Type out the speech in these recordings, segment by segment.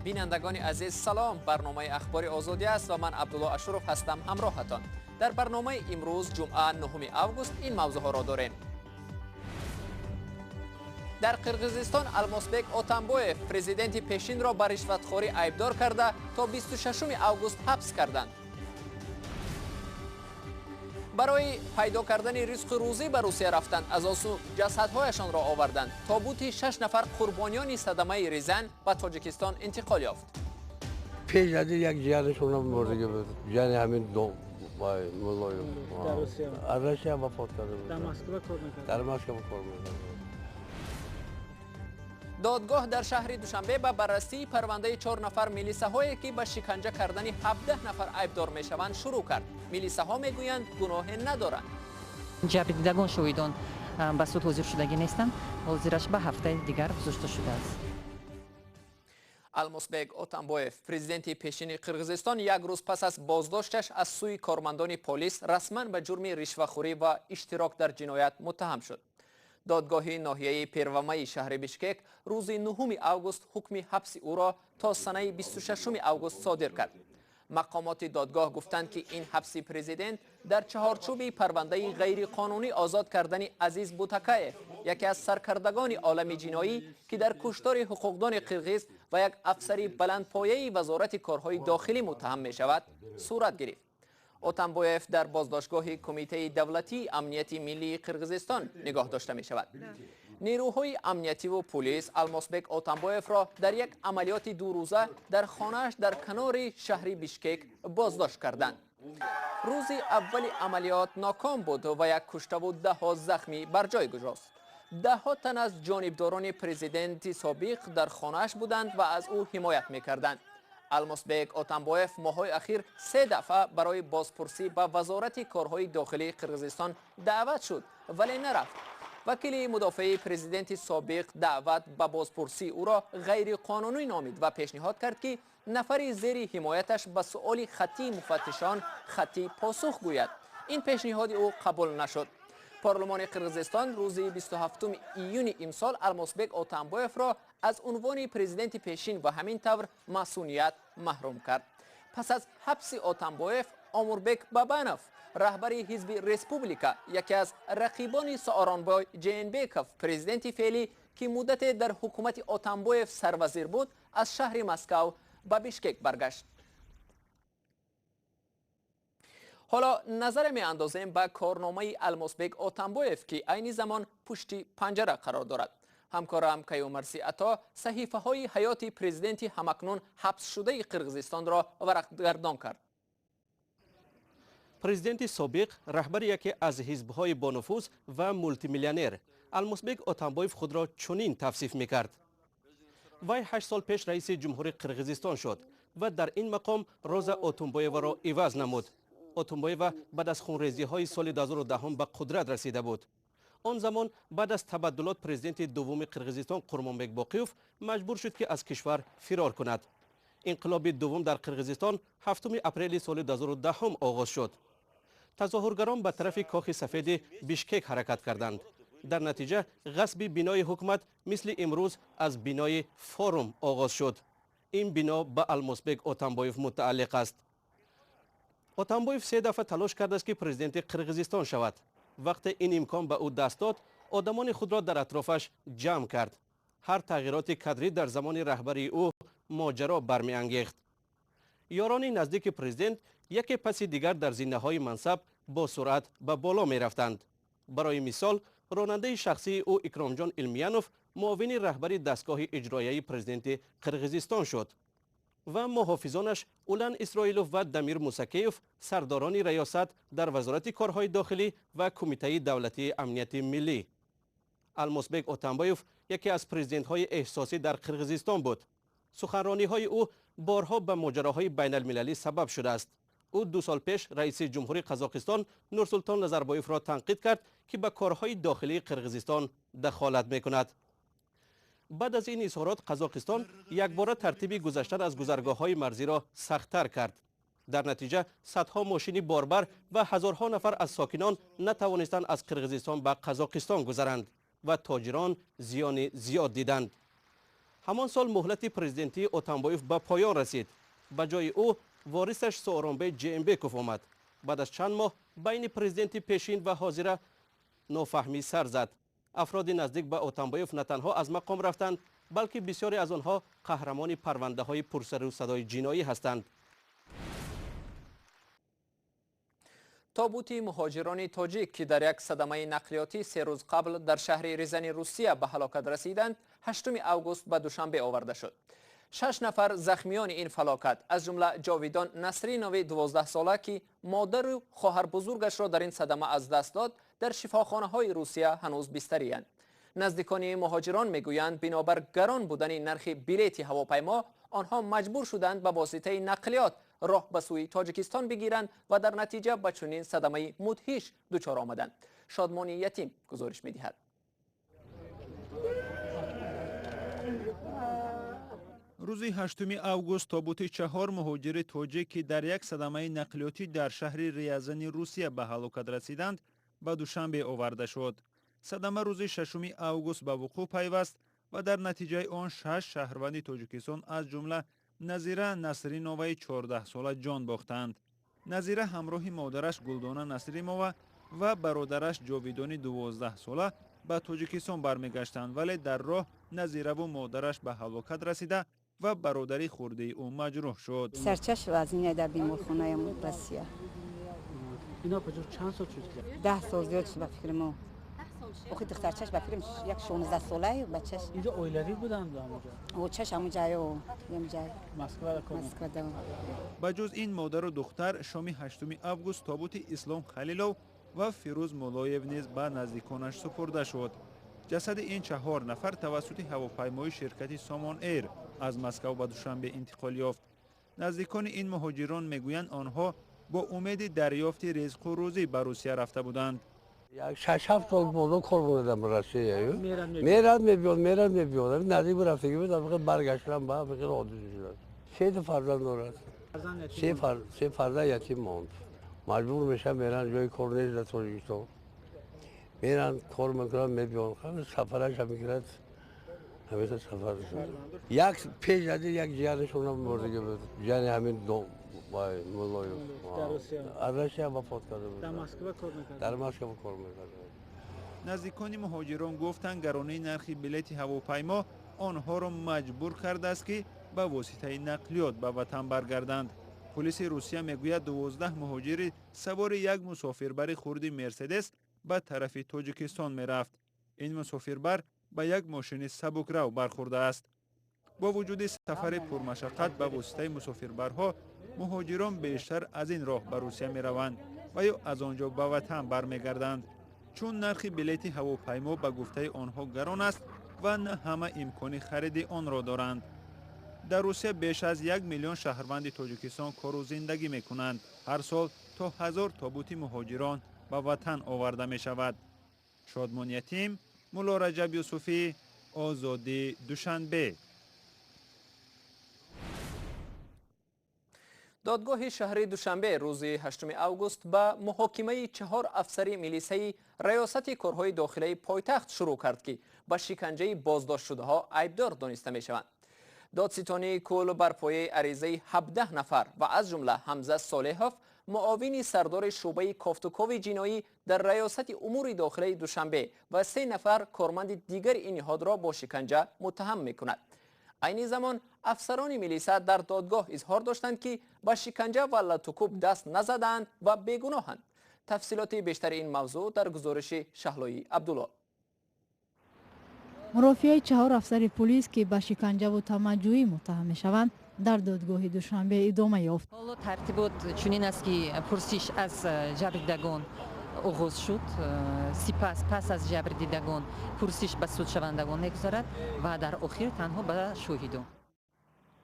Бинандагони азиз, салом. Барномаи Ахбори Озодӣ аст ва ман Абдулло Ашуров ҳастам ҳамроҳатон. Дар барномаи имрӯз, ҷумъа, 9 август, ин мавзӯъҳоро дорем. Дар Қирғизистон Алмосбек Отамбоев, президенти пешинро ба ришватхорӣ айбдор карда, то 26 август ҳабс карданд. Барои пайдо кардани ризқу рӯзӣ ба Русия рафтанд, аз осу ҷасадҳояшонро оварданд. Тобути шаш нафар қурбониёни садамаи Рязань ба Тоҷикистон интиқол ёфт. Пеш аз ин як ҷиянашонам мурдагӣ буд, ҷияни ҳамин Муллоев. Дар Русия? Аз Россия вафот карда буд. Дар Москва кор мекард? Дар Москва кор мекард. Додгоҳ дар шаҳри Душанбе ба баррасии парвандаи чор нафар милисаҳое, ки ба шиканҷа кардани 17 нафар айбдор мешаванд, шурӯъ кард. Милисаҳо мегӯянд, гуноҳе надоранд. Ҷабрдидагон, шоҳидон ба суд ҳозир шудагӣ нестанд. Ҳозираш ба ҳафтаи дигар гузошта шудааст. Алмосбек Отамбоев, президенти пешини Қирғизистон, як рӯз пас аз боздошташ аз сӯи кормандони полис расман ба ҷурми ришвахӯрӣ ва иштирок дар ҷиноят муттаҳам шуд. Додгоҳи ноҳияи Первомайи шаҳри Бишкек рӯзи 9 август ҳукми ҳабси ӯро то санаи 26 август содир кард. Мақомоти додгоҳ гуфтанд, ки ин ҳабси президент дар чаҳорчӯби парвандаи ғайриқонунӣ озод кардани Азиз Бутакаев, яке аз саркардагони олами ҷиноӣ, ки дар куштори ҳуқуқдони қирғиз ва як афсари баландпояи Вазорати корҳои дохилӣ муттаҳам мешавад, сурат гирифт. Отамбоев дар боздоштгоҳи Кумитаи давлатии амнияти миллии Қирғизистон нигоҳ дошта мешавад. Нерӯҳои амниятиву пулис Алмосбек Отамбоевро дар як амалиёти дурӯза дар хонааш дар канори шаҳри Бишкек боздошт карданд. Рӯзи аввали амалиёт ноком буд ва як куштаву даҳҳо захмӣ бар ҷой гузошт. Даҳҳо тан аз ҷонибдорони президенти собиқ дар хонааш буданд ва аз ӯ ҳимоят мекарданд. Алмосбек Отамбоев моҳҳои ахир се дафъа барои бозпурсӣ ба Вазорати корҳои дохилии Қирғизистон даъват шуд, вале нарафт. Вакили мудофеи президенти собиқ даъват ба бозпурсии ӯро ғайриқонунӣ номид ва пешниҳод кард, ки нафари зери ҳимояташ ба суоли хаттии муфаттишон хаттӣ посух гӯяд. Ин пешниҳоди ӯ қабул нашуд. Парлумони Қирғизистон рӯзи 27 июни имсол Алмосбек Отамбоевро аз унвони президенти пешин ва ҳамин тавр масуният маҳрум кард. Пас аз ҳабси Отамбоев, Омурбек Бабанов, раҳбари ҳизби Республика, яке аз рақибони Сооронбой Ҷеенбеков, президенти феълӣ, ки муддате дар ҳукумати Отамбоев сарвазир буд, аз шаҳри Москав ба Бишкек баргашт. Ҳоло назаре меандозем ба корномаи Алмосбек Отамбоев, ки айни замон пушти панҷара қарор дорад. Ҳамкорам Каюмарси Ато саҳифаҳои ҳаёти президенти ҳамакнун ҳабсшудаи Қирғизистонро варақгардон кард. Президенти собиқ, раҳбари яке аз ҳизбҳои бонуфуз ва мултимиллионер Алмосбек Отамбоев худро чунин тавсиф мекард. Вай 8 сол пеш раиси ҷумҳури Қирғизистон шуд ва дар ин мақом Роза Отумбоеваро иваз намуд. Отумбоева баъд аз хунрезиҳои соли 2010 ба қудрат расида буд. Он замон баъд аз табаддулот президенти дуввуми Қирғизистон Қурмонбек Боқиёв маҷбур шуд, ки аз кишвар фирор кунад. Инқилоби дуввум дар Қирғизистон 7 апрели соли 2010 оғоз шуд. Тазоҳургарон ба тарафи Кохи Сафеди Бишкек ҳаракат карданд. Дар натиҷа ғасби бинои ҳукумат мисли имрӯз аз бинои Форум оғоз шуд. Ин бино ба Алмосбек Отамбоев мутааллиқ аст. Отамбоев се дафъа талош кардааст, ки президенти Қирғизистон шавад. Вақте ин имкон ба ӯ даст дод, одамони худро дар атрофаш ҷамъ кард. Ҳар тағйироти кадрӣ дар замони раҳбарии ӯ моҷаро бармеангехт. Ёрони наздики президент яке паси дигар дар зинаҳои мансаб бо суръат ба боло мерафтанд. Барои мисол, ронандаи шахсии ӯ Икромҷон Илмиянов муовини раҳбари дастгоҳи иҷроияи президенти Қирғизистон шуд ва муҳофизонаш Улан Исроилов ва Дамир Мусакеев сардорони раёсат дар Вазорати корҳои дохилӣ ва Кумитаи давлатии амнияти миллӣ. Алмосбек Отамбоев яке аз президентҳои эҳсосӣ дар Қирғизистон буд. Суханрониҳои ӯ борҳо ба моҷароҳои байналмилалӣ сабаб шудааст. Ӯ 2 сол пеш раиси ҷумҳури Қазоқистон Нурсултон Назарбоевро танқид кард, ки ба корҳои дохилии Қирғизистон дахолат мекунад. Баъд аз ин изҳорот Қазоқистон якбора тартиби гузаштан аз гузаргоҳҳои марзиро сахттар кард. Дар натиҷа садҳо мошини борбар ва ҳазорҳо нафар аз сокинон натавонистанд аз Қирғизистон ба Қазоқистон гузаранд ва тоҷирон зиёни зиёд диданд. Ҳамон сол муҳлати президентии Отамбоев ба поён расид. Ба ҷои ӯ ворисаш Сооронбей Ҷеэнбеков омад. Баъд аз чанд моҳ байни президенти пешин ва ҳозира нофаҳмӣ сар зад. Афроди наздик ба Отамбоев на танҳо аз мақом рафтанд, балки бисёре аз онҳо қаҳрамони парвандаҳои пурсару садои ҷиноӣ ҳастанд. Тобути муҳоҷирони тоҷик, ки дар як садамаи нақлиётӣ 3 рӯз қабл дар шаҳри Рязани Русия ба ҳалокат расиданд, 8 август ба Душанбе оварда шуд. 6 нафар захмиёни ин фалокат, аз ҷумла Ҷовидон Насринови 12 сола, ки модару хоҳарбузургашро дар ин садама аз даст дод, дар шифохонаҳои Русия ҳанӯз бистариянд. Наздикони муҳоҷирон мегӯянд, бинобар гарон будани нархи билети ҳавопаймо онҳо маҷбур шуданд ба воситаи нақлиёт роҳ ба сӯи Тоҷикистон бигиранд ва дар натиҷа ба чунин садамаи мудҳиш дучор омаданд. Шодмони Ятим гузориш медиҳад. Рӯзи 8 август тобути 4 муҳоҷири тоҷик, ки дар як садамаи нақлиётӣ дар шаҳри Рязани Русия ба ҳалокат расиданд, ба Душанбе оварда шуд. Садама рӯзи 6 август ба вуқӯъ пайваст ва дар натиҷаи он 6 шаҳрванди Тоҷикистон, аз ҷумла Назира Насриноваи 14-сола ҷон бохтанд. Назира ҳамроҳи модараш Гулдона Насримова ва бародараш Ҷовидони 12-сола ба Тоҷикистон бармегаштанд, вале дар роҳ Назираву модараш ба ҳалокат расида ва бародари хурдии ӯ маҷрӯҳ шуд. Сарчаш вазнине дар беморхонаи Россия. Ино куҷо чанд сол шуд? 10 сол зиёд шуд ба фикри мо. Охи духтарчаш ба фикрам як 16 солаю бачаш. Инҷо оилавӣ буданд ҳамонҷо? Очаш ҳамонҷаю ҳамонҷай. Москвада кор. Москвада. Ба ҷуз ин модару духтар, шоми 8 август тобути Ислом Халилов ва Фирӯз Муллоев низ ба наздиконаш супурда шуд. Ҷасади ин 4 нафар тавассути ҳавопаймои ширкати Сомон Эйр аз Москав ба Душанбе интиқол ёфт. Наздикони ин муҳоҷирон мегӯянд, онҳо бо умеди дарёфти ризқу рӯзӣ ба Русия рафта буданд. Як 6-7 сол боло кор мекардам ба Россия. Мерад мебиёд, мерад мебиёд. Наздик ба рафтагӣ буд, фақат баргаштам ба фақат ҳодиса шуд. 3 фарзанд дорад. 3 фарзанд ятим монд. Маҷбур мешаванд, меранд, ҷои кор нест дар Тоҷикистон. Меранд, кор мекунанд, мебиёнд. Сафараш ҳам мекунад, ҳамеша сафар. Як пеш аз як ҷиянашон мурдагӣ буд. Ҷияни ҳамин Муллоев. Дар Русия. Аз Россия вафот карда буд. Дар Москва кор мекард. Дар Москва кор мекард. Наздикони муҳоҷирон гуфтанд, гаронии нархи билети ҳавопаймо онҳоро маҷбур кардааст, ки ба воситаи нақлиёт ба ватан баргарданд. Полиси Русия мегӯяд, 12 муҳоҷири савори як мусофирбари хурди Мерседес ба тарафи Тоҷикистон мерафт. Ин мусофирбар ба як мошини сабукрав бархӯрдааст. Бо вуҷуди сафари пурмашаққат ба воситаи мусофирбарҳо, муҳоҷирон бештар аз ин роҳ ба Русия мераванд ва ё аз он ҷо ба ватан бармегарданд, чун нархи билети ҳавопаймо ба гуфтаи онҳо гарон аст ва на ҳама имкони хариди онро доранд. Дар Русия беш аз 1 миллион шаҳрванди Тоҷикистон кору зиндагӣ мекунанд. Ҳар сол то 1000 тобути муҳоҷирон ба ватан оварда мешавад. Шодмон Ятим, Мулло Раҷаб Юсуфӣ, Озодӣ, Душанбе. Додгоҳи шаҳри Душанбе рӯзи 8 август ба муҳокимаи 4 афсари милисаи раёсати корҳои дохилаи пойтахт шурӯъ кард, ки ба шиканҷаи боздоштшудаҳо айбдор дониста мешаванд. Додситонии кул бар пояи аризаи 17 нафар ва аз ҷумла Ҳамза Солеҳов, муовини сардори шӯъбаи кофтукови ҷиноӣ дар раёсати умури дохилаи Душанбе ва 3 нафар корманди дигари ин ниҳодро бо шиканҷа муттаҳам мекунад. Айни замон афсарони милиса дар додгоҳ изҳор доштанд, ки ба шиканҷа ва латукӯб даст назадаанд ва бегуноҳанд. Тафсилоти бештари ин мавзӯъ дар гузориши Шаҳлои Абдулло. Мурофиаи 4 афсари полис, ки ба шиканҷаву тамаъҷӯӣ муттаҳам мешаванд, дар додгоҳи Душанбе идома ёфт. Ҳоло тартибот чунин аст, ки пурсиш аз ҷабрдидагон оғоз шуд, сипас пас аз ҷабрдидагон пурсиш ба судшавандагон мегузарад ва дар охир танҳо ба шоҳидон.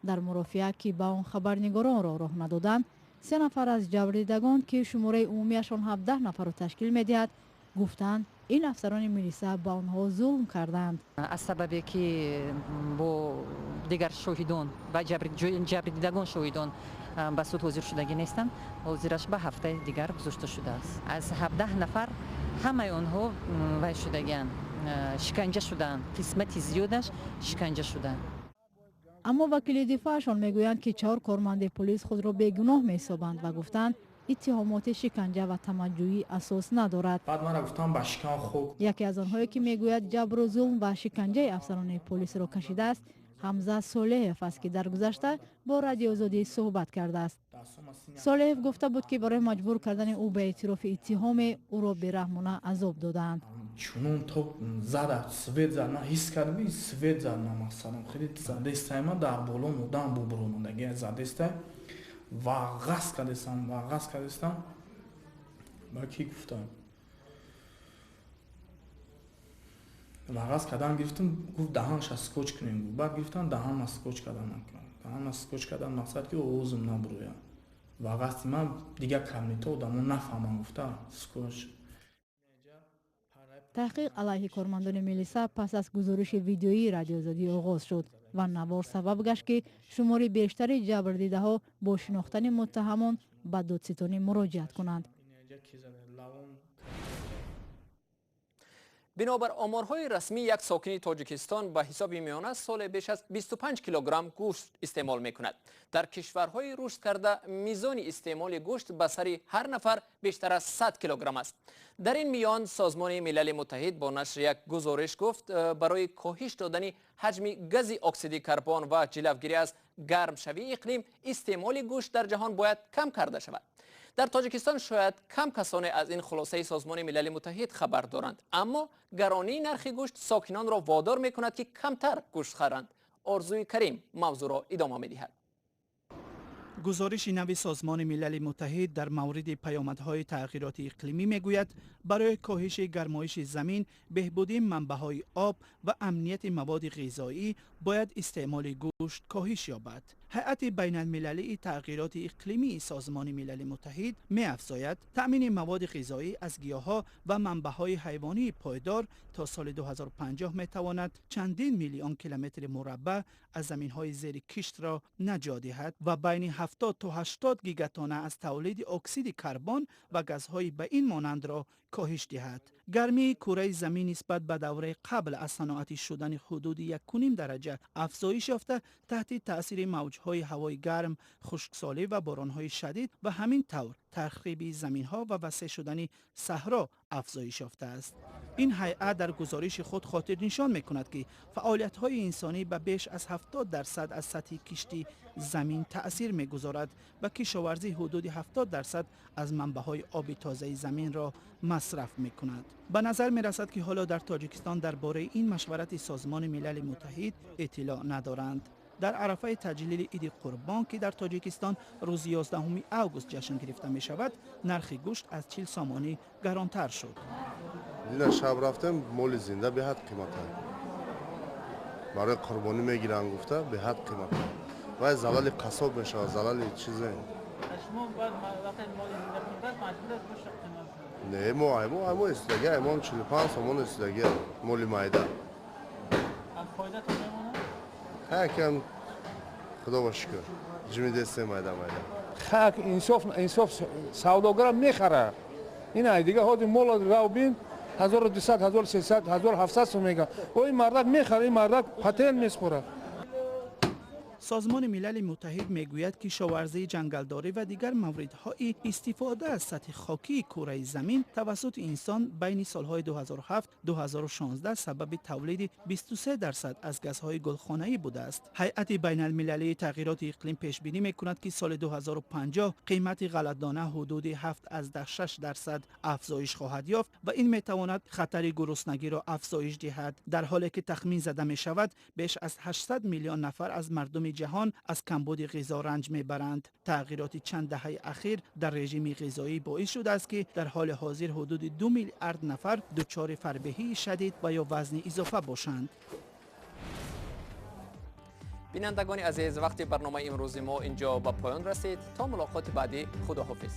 Дар мурофиа, ки ба он хабарнигоронро роҳ надоданд, 3 нафар аз ҷабрдидагон, ки шумораи умумиашон 17 нафарро ташкил медиҳад, гуфтанд, ин афсарони милиса ба онҳо зулм карданд. Аз сабабе ки бо дигар шоҳидон ва ҷабрдидагон шоҳидон ба суд ҳозир шудагӣ нестанд, ҳозираш ба ҳафтаи дигар гузошта шудааст. Аз 17 нафар ҳамаи онҳо вай шудагианд, шиканҷа шудаанд, қисмати зиёдаш шиканҷа шудаанд. Аммо вакили дифоашон мегӯянд, ки 4 корманди полис худро бегуноҳ меҳисобанд ва гуфтанд, иттиҳомоти шиканҷа ва тамаҷҷӯӣ асос надорад. Баъд мара гуфтам ба шикан хок. Яке аз онҳое, ки мегӯяд ҷабру зулм ва шиканҷаи афсарони полисро кашидааст, Ҳамза Солеҳев аст, ки дар гузашта бо Радиоозодӣ суҳбат кардааст. Солеҳев гуфта буд, ки барои маҷбур кардани ӯ ба эътирофи иттиҳоме ӯро бераҳмона азоб додаанд. Чунон то зада свет зад, ман ҳис кардам, свет зад, ман масалан хеле задестай, ман дар боло мудам бубуромадаги задестай ва ғаз кардестам, ва ғаз кардестам. Ба ки гуфтам? Вағаз кардан гирифтам, гуфт даҳанша скотч кунем. Баъд гирифтам даҳанма скотч кардан. Даҳанма скотч кардан мақсад ки овозам набурояд. Вағазти ман дигар кабинетҳо одамо нафаҳманд, гуфта скотч. Таҳқиқ алайҳи кормандони милиса пас аз гузориши видеоии Радиоозодӣ оғоз шуд ва навор сабаб гашт, ки шумори бештари ҷабрдидаҳо бо шинохтани муттаҳамон ба додситонӣ муроҷиат кунанд. Бинобар оморҳои расмӣ, як сокини Тоҷикистон ба ҳисоби миёна соле беш аз 25 килограмм гӯшт истеъмол мекунад. Дар кишварҳои рушд карда мизони истеъмоли гӯшт ба сари ҳар нафар бештар аз 100 килограмм аст. Дар ин миён Созмони Милали Муттаҳид бо нашри як гузориш гуфт, барои коҳиш додани ҳаҷми гази оксиди карбон ва ҷилавгирӣ аз гармшавии иқлим истеъмоли гӯшт дар ҷаҳон бояд кам карда шавад. Дар Тоҷикистон шояд кам касоне аз ин хулосаи Созмони Милали Муттаҳид хабар доранд, аммо гаронии нархи гӯшт сокинонро водор мекунад, ки камтар гӯшт харанд. Орзуи Карим мавзӯъро идома медиҳад. Гузориши нави Созмони Милали Муттаҳид дар мавриди паёмадҳои тағйироти иқлимӣ мегӯяд, барои коҳиши гармоиши замин, беҳбудии манбаъҳои об ва амнияти маводи ғизоӣ бояд истеъмоли гӯшт коҳиш ёбад. Ҳайати байналмилалии тағйироти иқлимии Созмони Милали Муттаҳид меафзояд, таъмини маводи ғизоӣ аз гиёҳҳо ва манбаъҳои ҳайвонии пойдор то соли 2050 метавонад чандин миллион километри мураббаъ аз заминҳои зери киштро наҷот диҳад ва байни 70 то 80 гигатона аз тавлиди оксиди карбон ва газҳои ба ин монандро коҳиш диҳад. Гармии кураи замин нисбат ба давраи қабл аз саноатӣ шудани ҳудуди 1.5 дараҷа афзоиш ёфта, таҳти таъсири мавҷҳои ҳавои гарм, хушксолӣ ва боронҳои шадид ва ҳамин тавр тархиби заминҳо ва васеъ шудани саҳро афзоиш ёфтааст. Ин ҳайат дар гузориши худ хотирнишон мекунад, ки фаъолиятҳои инсонӣ ба беш аз 70% аз сатҳи кишти замин таъсир мегузорад ва кишоварзӣ ҳудуди 70% аз манбаъҳои оби тозаи заминро масраф мекунад. Ба назар мерасад, ки ҳоло дар Тоҷикистон дар бораи ин машварати Созмони Милали Муттаҳид иттилоъ надоранд. Дар арафаи таҷлили Иди Қурбон, ки дар Тоҷикистон рӯзи 11 август ҷашн гирифта мешавад, нархи гӯшт аз 40 сомонӣ гаронтар шуд. Дина шаб рафтем, моли зинда беҳад қимата. Барои қурбонӣ мегиранд гуфта, беҳад қимата. Вай залали қассоб мешавад, залали чизе. Не, мо аймо истидаги, аймон 45 сомон истидаги, моли майда. Хакам худо ба шукр, ҷимидесте майда майда. Хак инсоф, инсоф савдогара мехара. Ина дига ҳозир мол рав бин 1200, 1300, 1700 сом мега. О ин мардак мехара, ин мардак патент меспорад. Созмони Милали Муттаҳид мегӯяд, кишоварзии ҷангалдорӣ ва дигар мавридҳои истифода аз сатҳи хокии кураи замин тавассути инсон байни солҳои 2007-2016 сабаби тавлиди 23% аз газҳои гулхонаӣ будааст. Ҳайати байналмилалии тағйироти иқлим пешбинӣ мекунад, ки соли 2050 қимати ғалатдона ҳудуди 7.6% афзоиш хоҳад ёфт ва ин метавонад хатари гуруснагиро афзоиш диҳад, дар ҳоле ки тахмин зада мешавад беш аз 800 миллион нафар аз мардуми ҷаҳон аз камбуди ғизо ранҷ мебаранд. Тағйироти чанд даҳаи ахир дар режими ғизоӣ боис шудааст, ки дар ҳоли ҳозир ҳудуди 2 миллиард нафар дучори фарбеҳии шадид ва ё вазни изофа бошанд. Бинандагони азиз, вақти барномаи имрӯзи мо инҷо ба поён расид. То мулоқоти баъдӣ, худоҳофиз.